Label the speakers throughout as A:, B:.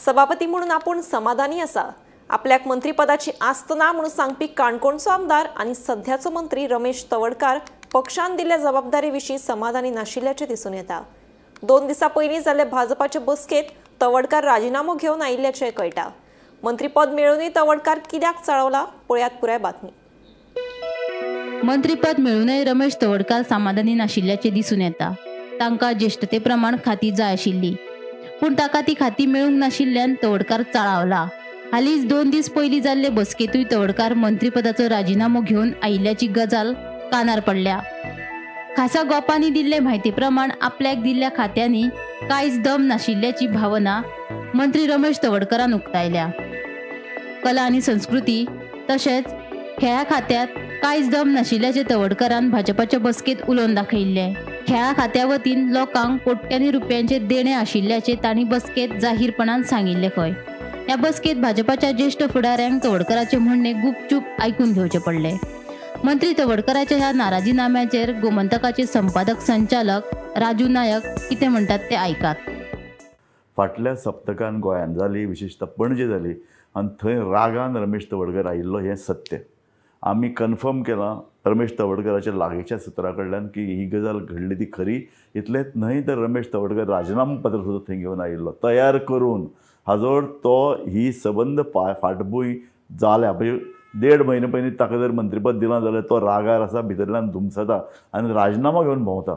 A: सभापती म्हणून आपूण समाधानी आसा। आपल्याक मंत्रीपदाची आस्त ना म्हणून सांगपी काणकोणचो आमदार आनी सध्याचो मंत्री रमेश तवडकार पक्षान दिल्ल्या जबाबदारी विशीं समाधानी नाशिल्ल्याचें दिसून येता। 2 दिसां पयलीं जाल्ले भाजपाचे बसकेंत तवडकार राजिनामो घेवन आयिल्ल्याचें कळटा। मंत्रीपद मेळूनय तवडकार कित्याक चाळवला, पळयात पुराय बातमी।
B: मंत्रीपद मेळूनय रमेश तवडकार समाधानी नाशिल्ल्याचें दिसून येता। तांकां ज्येष्ठते प्रमाण खाती जाय आशिल्ली, पूण ताका ती खाती मेळूंक नाशिल्ल्यान तवडकार चाळावला। हालींच 2 दीस पयलीं जाल्ले बसकेंतूय तवडकार मंत्रीपदाचो राजिनामो घेवन आयिल्ल्याची गजाल कानार पडल्या। खासा गोपांनी दिल्ले म्हायती प्रमाण आपल्याक दिल्ल्या खात्यांनी कांयच दम नाशिल्ल्याची भावना मंत्री रमेश तवडकारान उक्तायल्या। कला आनी संस्कृती तशेंच खेळा खात्यांत कांयच दम नाशिल्ल्याचें तवडकारान भाजपाच्या बसकेंत उलोवन दाखयिल्लें। खेळा खात्या वतीन लोकांक कोट्यांनी रुपयांचे देणे आशिल्ल्याचें तांणी बसकेंत जाहीरपणान सांगिल्लें खंय। ह्या बसकेंत भाजपाच्या ज्येष्ठ फुडाऱ्यांक तवडकाराचें म्हणणें गुपचूप आयकून घेवचें पडलें। मंत्री तवडकाराच्या ह्या नाराजीनाम्याचेर गोमंतकाचे संपादक संचालक राजू नायक कितें म्हणटात ते आयकात।
C: फाटल्या सप्तकान गोंयांत जाली, विशेषतः पणजे जाली आनी थंय रागान रमेश तवडकर आयिल्लो हें सत्य। आमी कन्फर्म केलां रमेश तवडकराच्या लागींच्या सुत्रां कडल्यान की ही गजाल घडली ती खरी। इतलेंच न्हय तर रमेश तवडकर राजिनामो पत्र सुद्दां थंय घेवन आयिल्लो तयार करून। हाजो अर्थ तो ही सबंद फाटभूंय जाल्या म्हणजे 1.5 म्हयने पयलीं ताका जर मंत्रीपद दिलां जाल्यार तो रागार आसा, भितरल्यान धुमसता आनी राजिनामो घेवन भोंवता।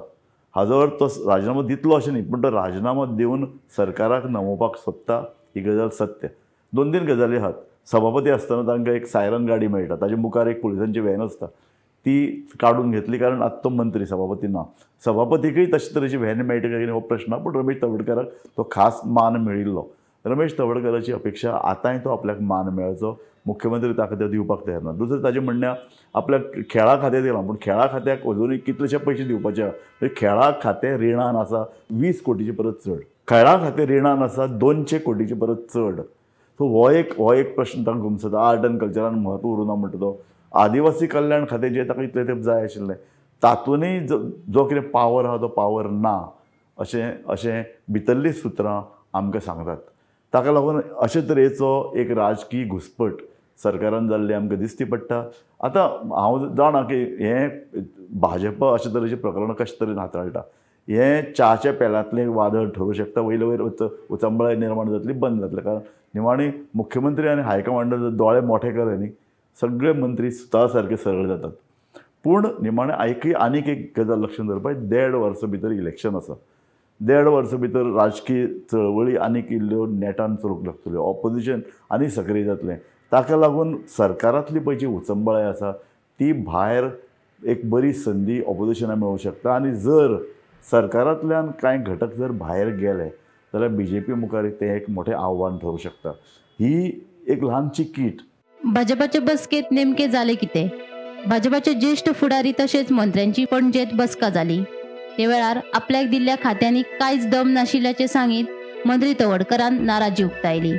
C: हाजो अर्थ तो राजिनामो दितलो अशें न्ही, पूण तो राजिनामो दिवन सरकाराक नमोवपाक सोदता ही गजाल सत्य। 2-3 गजाली आहात। सभापती आसतना तांकां एक सायरन गाडी मेळटा, ताजे मुखार एक पुलिसांची व्हॅन आसता, ती काडून घेतली कारण आतां तो मंत्री सभापती ना। सभापतीकय तशे तरेची व्हॅन मेळटा काय कितें हो प्रश्न, पूण रमेश तवडकाराक तो खास मान मेळिल्लो। रमेश तवडकाराची अपेक्षा आतांय तो आपल्याक मान मेळचो, मुख्यमंत्री ताका ते दिवपाक तयार ना। दुसरें ताजें म्हणणें आपल्याक खेळा खातें दिलां, पूण खेळा खात्याक अजुनूय कितलेशे पयशे दिवपाचे आहा। खेळा खातें रिणान आसा 20 कोटीचे परत चड, खेळा खातें रिणान आसा 200 कोटीचे परत चड। सो हो एक प्रश्न ताका घुमसता। आर्ट एंड कल्चरान म्हत्व उरूना म्हणटा तो। आदिवासी कल्याण खातें जें ताका इतलें तेंप जाय आशिल्लें तातूनय जो कितें पावर आहा तो पावर ना अशें अशें भितरलीं सुत्रां आमकां सांगतात। ताका लागून अशे तरेचो एक राजकीय घुसपट सरकारान जाल्ली आमकां दिसती पडटा। आतां हांव जाणा की हें भाजपा अशे तरेचीं प्रकरणां कशे तरेन हाताळटा, हें च्याच्या पेलांतलें वादळ ठरूं शकता, वयले वयर उचंबळाय निर्माण जातली, बंद जातलें। कारण निमाणी मुख्यमंत्री आनी हायकमांडान जर दोळे मोठे केले न्ही सगळे मंत्री सुता सारके सरळ जातात। पूण निमाणें आयकय आनीक एक गजाल लक्षांत दवरपाक, 1.5 वर्सां भितर इलेक्शन आसा, 1.5 वर्सां भितर राजकीय चळवळी आनीक इल्ल्यो नेटान चलूंक लागतल्यो, ऑपोजिशन आनी सक्रीय जातलें। ताका लागून सरकारांतली पळय जी उचंबळाय आसा ती भायर एक बरी संदी ऑपोजिशनाक मेळूंक शकता आनी जर सरकारांतल्यान कांय घटक जर भायर गेले जाल्यार बीजेपी मुखार तें एक मोठें आव्हान ठरूं शकता। ही एक ल्हानशी कीट।
B: भाजपाचे बसकेंत नेमकें जालें कितें? भाजपाचे ज्येष्ठ फुडारी तशेंच मंत्र्यांची पणजेंत बसका जाली। ते वेळार आपल्याक दिल्ल्या खात्यांनी कांयच दम नाशिल्ल्याचें सांगीत मंत्री तवडकारान नाराजी उक्तायली।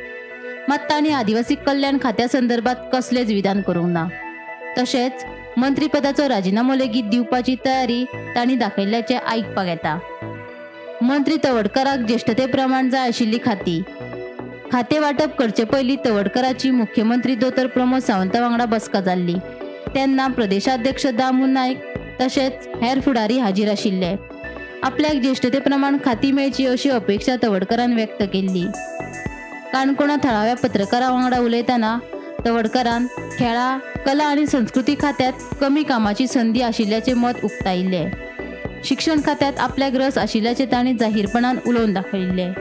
B: मात तांणी आदिवासी कल्याण खात्या संदर्भात कसलेंच विधान करूंक ना। तशेंच मंत्रीपदाचो राजिनामो लेगीत दिवपाची तयारी तांणी दाखयल्ल्याचें आयकपाक येता। मंत्री तवडकाराक ज्येष्ठते प्रमाण जाय आशिल्ली खाती खातें वांटप करचे पयलीं तवडकाराची मुख्यमंत्री दोतोर प्रमोद सावंता वांगडा बसका जाल्ली। तेन्ना प्रदेशाध्यक्ष दामू नायक तशेंच हेर फुडारी हाजीर आशिल्ले। आपल्याक ज्येष्ठते प्रमाण खाती मेळची अशी अपेक्षा तवडकारान व्यक्त केल्ली। काणकोणा थळाव्या पत्रकारां वांगडा उलयतना तवडकारान खेळा, कला आनी संस्कृती खात्यांत कमी कामाची संदी आशिल्ल्याचें मत उक्तायिल्लें। शिक्षण खात्यांत आपल्याक रस आशिल्ल्याचें तांणी जाहीरपणान उलोवन दाखयिल्लें।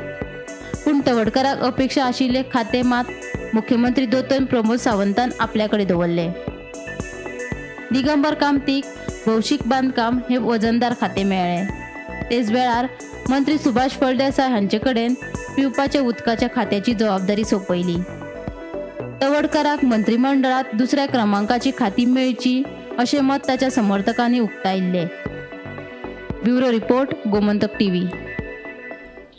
B: पूण तवडकाराक अपेक्षा आशिल्लें खातें मात मुख्यमंत्री दोतोर प्रमोद सावंतान आपल्या कडेन दवरलें। दिगंबर कामतीक भौशीक बांदकाम हें वजनदार खातें मेळ्ळें। तेच वेळार मंत्री सुभाष फळदेसाय हांचे कडेन पिवपाच्या उदकाच्या खात्याची जबाबदारी सोंपयली। तवडकाराक मंत्रिमंडळांत दुसऱ्या क्रमांकाची खाती मेळची अशें मत ताच्या समर्थकांनी उक्तायिल्लें। Bureau report, Gomantak TV.